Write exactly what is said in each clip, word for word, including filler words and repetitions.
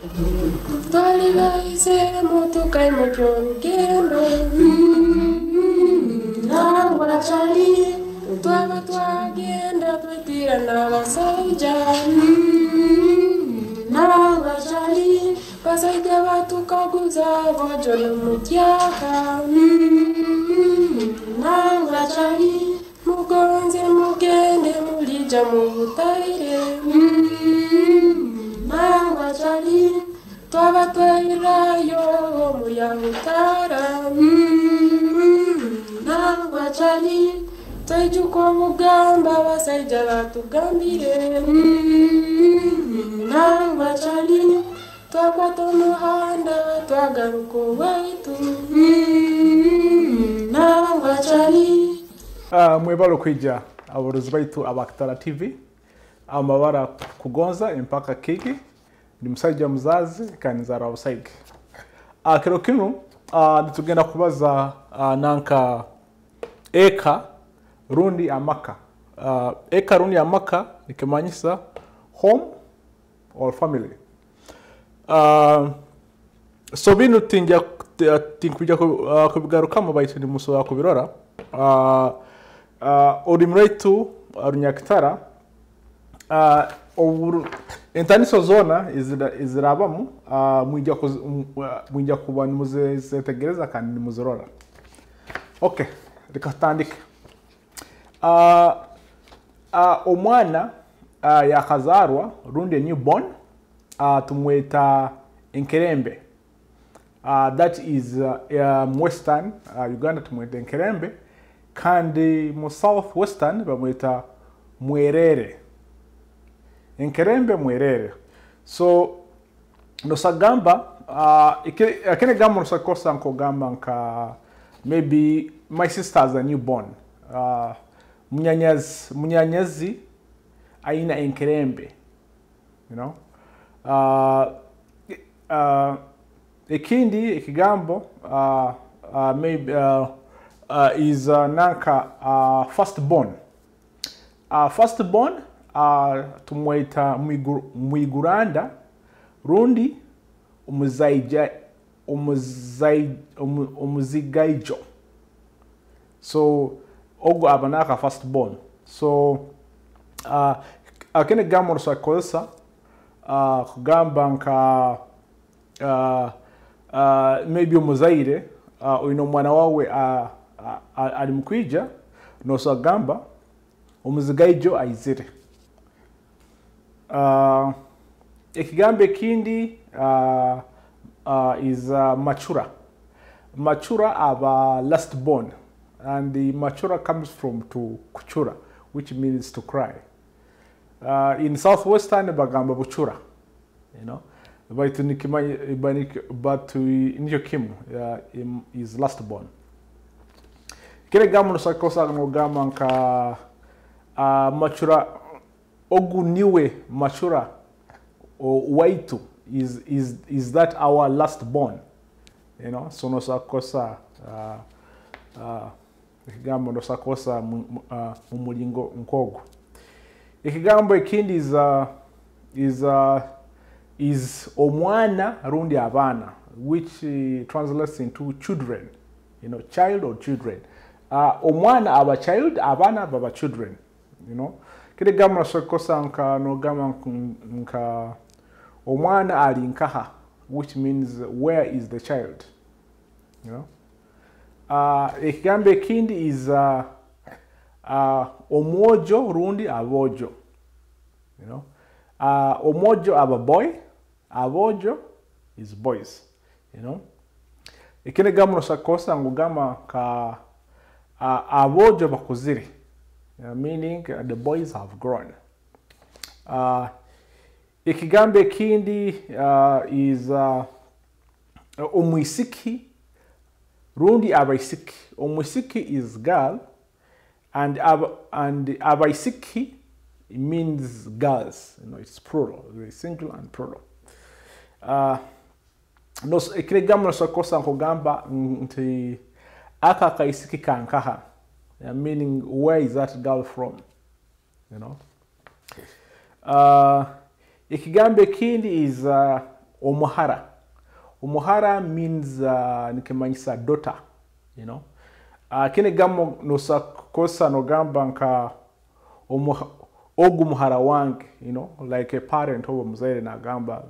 Twali baize motoka imwe ky'orugendo. Mm, nangwa chali. Twaba twagenda twetira n'abasaija. Mm, nangwa chali. Basaija batukaguza boojo n'omukyaka. Mm, nangwa chali. Mugonze mugende mulija mu butaire. Mm, nangwa chali. Twaba twairayo omu ya Butara. Mm, nangwa chali. Twaijuka obugamba abasaija batugambire. Mm, nangwa chali. Twakwata omuhanda, twagaruka owaitu. Mm, nangwa chali. Ah, mwebale okwija, abarozi baitu aba Kitara T V. Amabara kugonza, empaka kiki. Ndi musaija muzaazi, kandi nzaarwa Busaige. Ah, kiro kinu, ah, nitugenda kubaza, ah, nanka eka rundi amaka. Ah, eka rundi amaka nikimanyisa home or family. Ah, so binu tinja, ti-, tinkwija ku-, ah, kubigarukamu, baitu nimusobora kubirora. Ah, ah, orulimi rwaitu, ah, Runyakitara, ah, oburu-, entaniso zoona ezira-, ezirabamu, ah, mwija kuzi-, m-, ah, mwija kuba nimuzetegereza kandi nimuzirora. Okay, reka tutandike. Ah, ah, omwana, ah, yakazaarwa, rundi a newborn, ah, tumweta enkerembe. Ah, that is, ah, um, Western, ah, Uganda tumweta enkerembe, kandi mu South Western bamweta mwerere. Enkerembe, mwerere. So, nosa gamba, ah, eki-, ekindi ekigambo nosa kukozesa nk'ogamba nka, maybe, my sister has a newborn. Ah, munyanyazi, munyanyazi aina enkerembe. You know? Ah, ah, ekindi ekigambo, ah, ah, maybe, ah, ah, is, ah, nanka, ah, first born. Ah, first born, ah, tumweta mwigu-, mwiguranda, rundi omuzaija-, omuzai-, omu-, omuzigaijo. So, ogu aba naka first born. So, ah, akene ekigambo nosobora kukozesa, ah, kugamba nka, ah, ah, maybe omuzaire, ah, oine omwana waawe, ah, ah, ah, ali mu kwija, nosobora kugamba, omuzigaijo aizire. Ah, ekigambo ekindi, ah, ah, is, ah, macura. Macura aba last born. And the macura comes from to kucura, which means to cry. Ah, in South Western bagamba bucura. You know? Baitu nikimanya, baitu nikyo kimu, uh, im-, is last born. Kinu ekigambo nosobora kukozesa nogamba nka, ah, macura, ogu niwe macura, o-, waitu, is, is, is that our last born? You know? So nosobora kukozesa, ah, ah, ekigambo nosobora kukozesa mu, mu, ah, mu mulingo nk'ogu. Ekigambo ekindi is, ah, is, ah, is omwana rundi abaana, which, eh, translates into children, you know, child or children. Ah, omwana aba child, abaana baba children, you know. Kinu ekigambo nosobora kukozesa nka, nogamba nk-, nka, omwana ali nkaha, which means, where is the child? You know? Ah, ekigambo ekindi is, ah, ah, omwojo rundi aboojo. You know? Ah, omwojo aba boy, aboojo is boys. You know? Ekindi ekigambo nosobora kukozesa ngu gamba nka, ah, aboojo bakuzire. You know, meaning, uh, the boys have grown. Ah, ekigambo ekindi, ah, is, ah, omwisiki rundi abaisiki. Omwisiki is girl, and ab-, and abaisiki means girls. You know, it's plural, very singular and plural. Ah, nos-, ekindi ekigambo nosobora kukozesa nkogamba nti, "Aka akaisiki kankaha?" Yeah, meaning, "Where is that girl from?" You know? Ah, ekigambo ekindi is, ah, omuhara. Omuhara means, uh, nikimanyisa daughter, you know. Uh, kinu ekigambo nosobora kukozesa nogamba nka omuha-, ogu muhara wange, you know, like a parent oba omuzaire nagamba,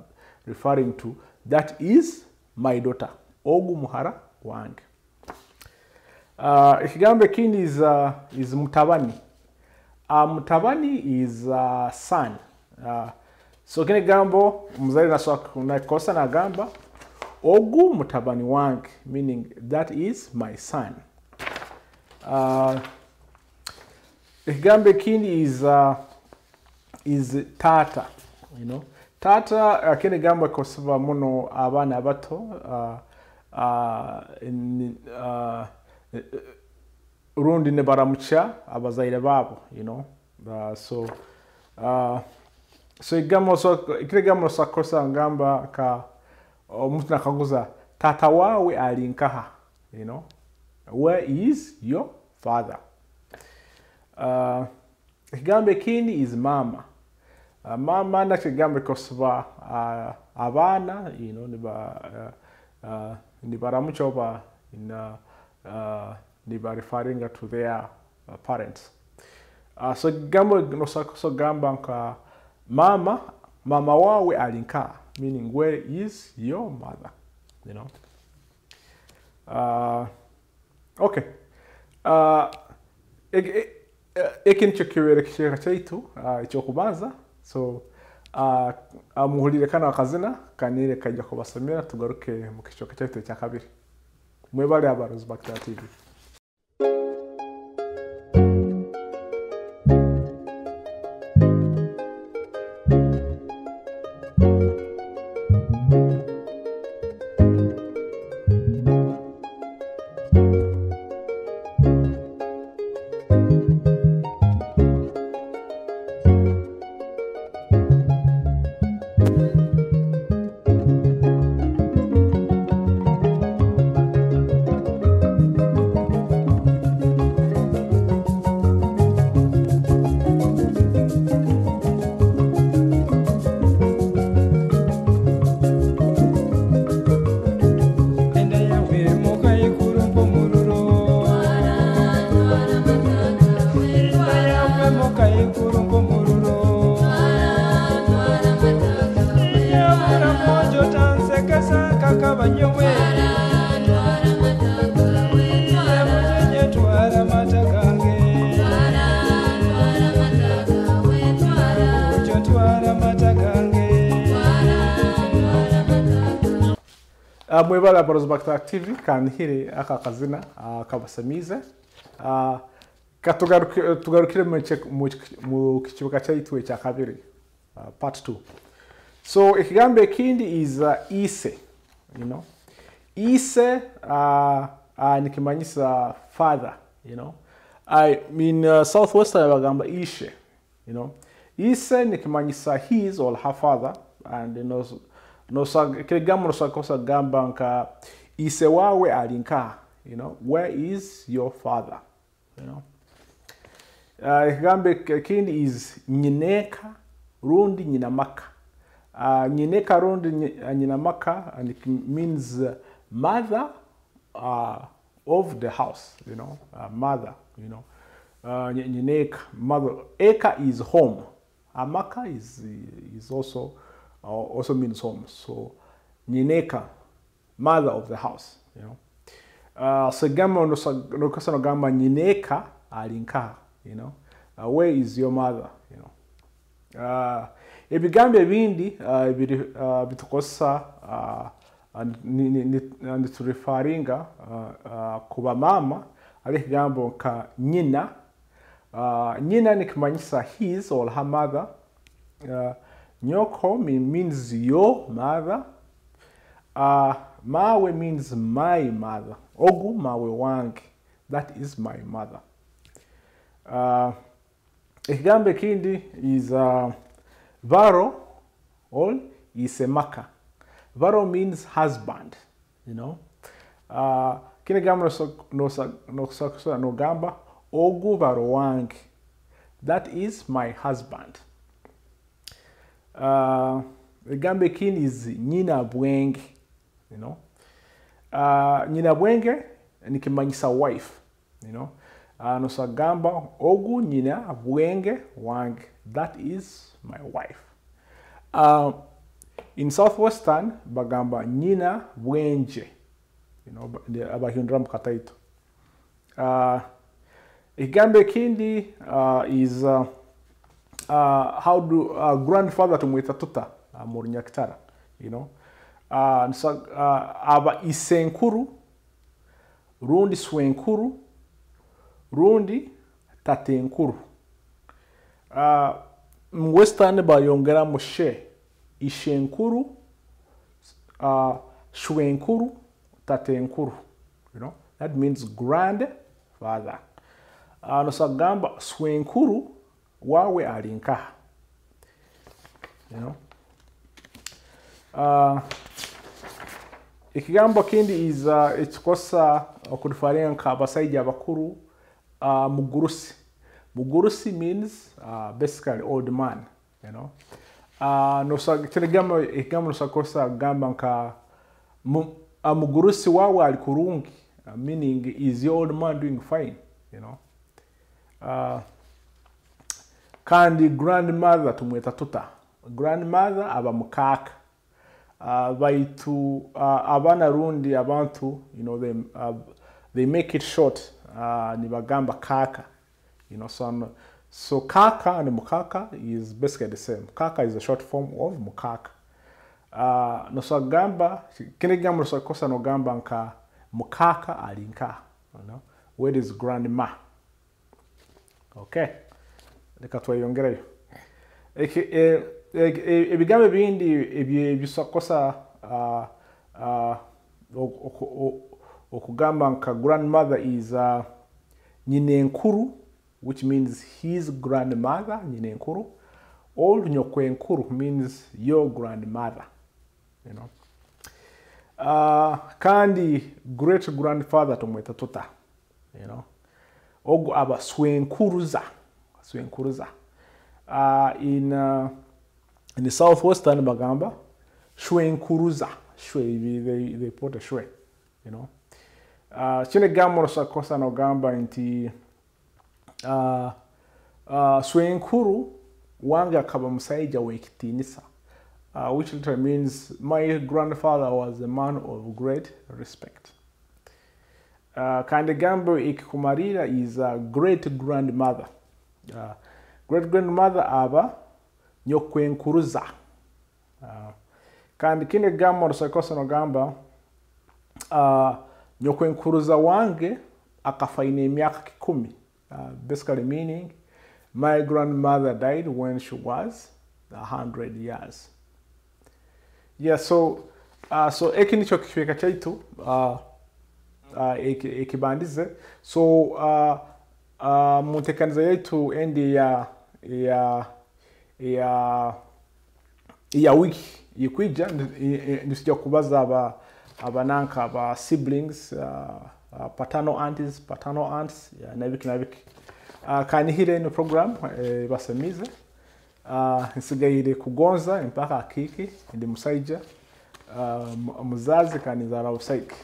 referring to, "That is my daughter." Ogu muhara wange. Uh, ekigambo ekindi is, uh, is mutabani. Uh, mutabani is, uh, son. Uh, so kinu ekigambo omuzaire nasobora ku-, nakikozesa nagamba, "Ogu mutabani wange," meaning that is my son. Uh, ekigambo ekindi is, uh, is taata, you know. Taata, uh, kinu ekigambo kikozesebwa muno abaana abato, uh, uh, ni-, uh, rundi nibaramukya abazaire baabo, you know. Uh, so, uh, so ekigambo so-, kinu ekigambo nosobora kukozesa ngamba nka omuntu nakaguza, "Taata waawe ali nkaha?" You know, "Where is your father?" Uh, ekigambo ekindi is maama. Uh, maama nakyo ekigambo ekikozesebwa, uh, abaana, you know, niba-, uh, uh, nibaramukya oba na, uh, niba referringa to their, uh, parents. Uh, so ekigambo nosobora, so gamba nka, "Maama, maama waawe ali nkaha?" Meaning, "Where is your mother?" You know? Uh, okay. Uh, e-, e-, e-, eki nikyo kibaire ekicweka kyaitu, uh, eky'okubanza. So, uh, uh, muhuliire kanu akazina, kaniire kaija kubasomera, tugaruke mu kicweka kyaitu ekyakabiri. Mwebale abarozi ba Kitara T V. Enda yawe mukaikuru nk'omururo. Enda yawe mukaikuru nk'omururo. Nyabura mwojo tansekesa nkakaba nyowe. Nyabura nyetwara amata gange. Mwojo twara amata gange. Ah, mwebale abarozi ba Kitara T V, kanihire aka kazina, ah, kabasemiize. Ah, katugaruke-, tugarukire mu ki-, mu ki-, mu kicweka kyaitu ekyakabiri, ah, part two. So, ekigambo ekindi is, ah, ise, you know. Ise, ah, ah, nikimanyisa father, you know. I mean, ah, Southwestern bagamba ishe. You know, ise nikimanyisa his or her father, and no, no, kiri kigambo nosobora kukozesa kugamba nka, "Ise waawe ali nkaha?" You know, "Where is your father?" You know. Uh, ekigambo ek-, ekindi is nyineeka rundi nyinamaka. Uh, nyineeka rundi nyi-, uh, nyinamaka, and it means, uh, mother, uh, of the house, you know, uh, mother, you know. Uh, nyi-, nyineeka, mother, eka is home. Amaka is, is also, uh, also means home. So, nyineeka, mother of the house, you know. Uh, so, gamba, no, so, no, kasa no gamba, "Nyineeka ali nkaha?" You know. Uh, "Where is your mother?" You know. Ah, ebigambo ebindi, ah, ebiri, ah, bitukozesa, ah, ah, ni, ni, ni, ah, nitureferringa, ah, ah, ku bamaama, hali ekigambo nka nyina. Ah, nyina nikimanyisa his or her mother. Ah, nyoko me-, means your mother. Ah, maawe means my mother. Ogu maawe wange. That is my mother. Ah, Ekigambo ekindi is, uh, baro or isemaka. Baro means husband, you know. Uh, kinu ekigambo noso-, nosa-, nosa-, nosa-, nogamba, "Ogu baro wange." That is my husband. Uh, Ekigambo ekindi is nyina bwenge, you know. Ah, nyina bwenge nikimanyisa wife, you know. Ah, nosobora kugamba, "Ogu nyina bwenge wange." That is my wife. Ah, in Southwestern bagamba, "Nyina bwenje." You know, ba-, abahinduramu kataito. Ah, ekigambo ekindi, ah, is, ah, ah, how do, ah, grandfather tumweta tuta, ah, mu Runyakitara, you know? Ah, nsa-, ah, aba isenkuru, rundi swenkuru, rundi tatenkuru. Ah, mu Western bayongeramu she, ishenkuru, ah, shwenkuru, tatenkuru. You know, that means grandfather. Ah, nosobora kugamba, "Swenkuru waawe ali nkaha?" You know? Ah, ekigambo kindi is, ah, ekikosa okudifaringa nka abasaija abakuru, ah, mugurusi. Mugurusi means, ah, basically old man. You know? Ah, nosa-, kinu ekigambo, ekigambo nosobora kukozesa kugamba nka, mu-, ah, mugurusi waawe ali kurungi, ah, meaning, is your old man doing fine, you know? Ah, kandi grandmother tumweta tuta? Grandmother aba mukaaka. Ah, baitu, ah, abaana rundi abantu, you know, they, ah, they make it short, ah, nibagamba kaaka. You know, so, no, so kaaka and mukaaka is basically the same. Kaaka is a short form of mukaaka. Ah, nosobora kugamba, kinu ekigambo nosobora kukozesa nogamba nka, "Mukaaka ali nka," you know, "Where is grandma?" Okay. Leka tweyongereyo. Eki-, eh, eh, eh, ebigambo ebindi ebi-, ebitusobora kukozesa, ah, ah, oku-, oku-, o-, okugamba nka grandmother is, ah, nyinenkuru, which means his grandmother, nyinenkuru, or nyokwenkuru means your grandmother, you know. Ah, kandi great grandfather tumweta tuta, you know. Ogu aba swenkuruza, swenkuruza. Ah, in, ah, in Southwestern bagamba shwenkuruza, shwe, they, they, they put a shwe, you know. Ah, kinu ekigambo nosobora kukozesa nogamba nti, ah, ah, swenkuru wange akaba musaija w'ekitiinisa, ah, which literally means, "My grandfather was a man of great respect." Ah, kandi ekigambo ekikumalirra is, ah, great grandmother. Ah, great grandmother aba nyokwenkuruza. Ah, kandi kinu ekigambo nosobora kukozesa nogamba, ah, "Nyokwenkuruza wange akafa aine emyaka kikumi." Ah, basically meaning, "My grandmother died when she was a hundred years." Yeah, so, ah, so eki nikyo kicweka kyaitu, ah, ah, eki-, ekibandize. So, ah, ah, mu nteekaniza yaitu endi eya, eya, eya, eya wiiki ekwija, ni-, i-, i-, nitwija kubaza aba, aba nanka, aba siblings, ah, ah, paternal aunties, paternal aunts, ya, na biki na biki. Ah, kanihire eno program, eh, ebasemiize. Ah, nsigaire kugonza empaka akiiki, ndi musaija, ah, mu-, muzaazi kandi nzaara busaiki.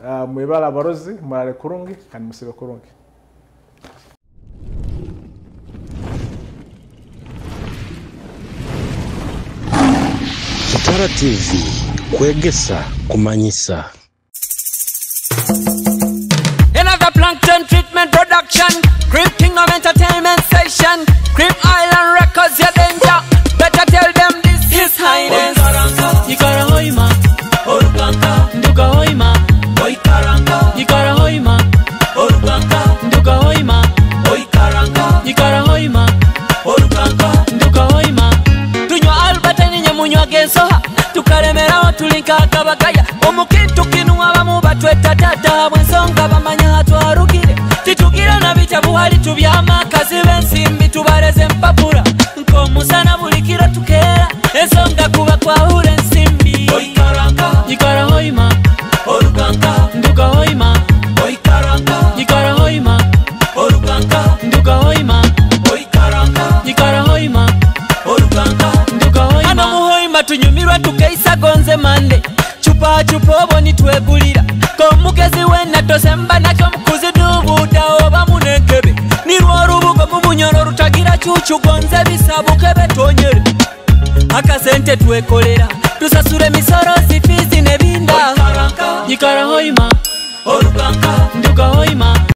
Ah, mwebale abarozi, murale kurungi, kandi musiibe kurungi. Kitara T V, kwegesa, kumanyisa. Another Plankton Treatment production. Creep Kingdom Entertainment Station. Creep Island Records, ya danger. Better tell them this. His Highness. Oikaranga, ikara hoima. Orukanka, nduga hoima. Oikaranga, ikara hoima. Orukanka, nduga hoima. Oikaranga, ikara hoima. Orukanka, nduga hoima. Tunywa Albert ninye munywa g'ensoha. Tukalemeraho tuli nk'akabagaya. Omu kintu kinu abamu batweta taata habw'ensonga bamanya ha twarugire. Titugira na bitabu hali tubyama, kaziba ensimbi tubareze empapura. Nk'omusana buli kiro tukeera, ensonga kuba kwahura ensimbi. Oikaranga, ikara hoima. Orukanka, nduga hoima. Oikaranga, ikara hoima. Orukanka, nduga hoima. Oikaranga, ikara hoima. Orukanka, nduga hoima. Hanu omu Hoima Mande, cupa cupa obo nitwegulira. K'omugezi wena tosemba nakyo mu kuzidubuuta oba mu n'enkebe. Nirwo orubugo mu Bunyoro rutagira cucu, gonza ebisabu kebe tonyere. Akasente twekolera, tusasura emisoro, zi fees n'ebindi. Nyikara Hoima, nduga Hoima.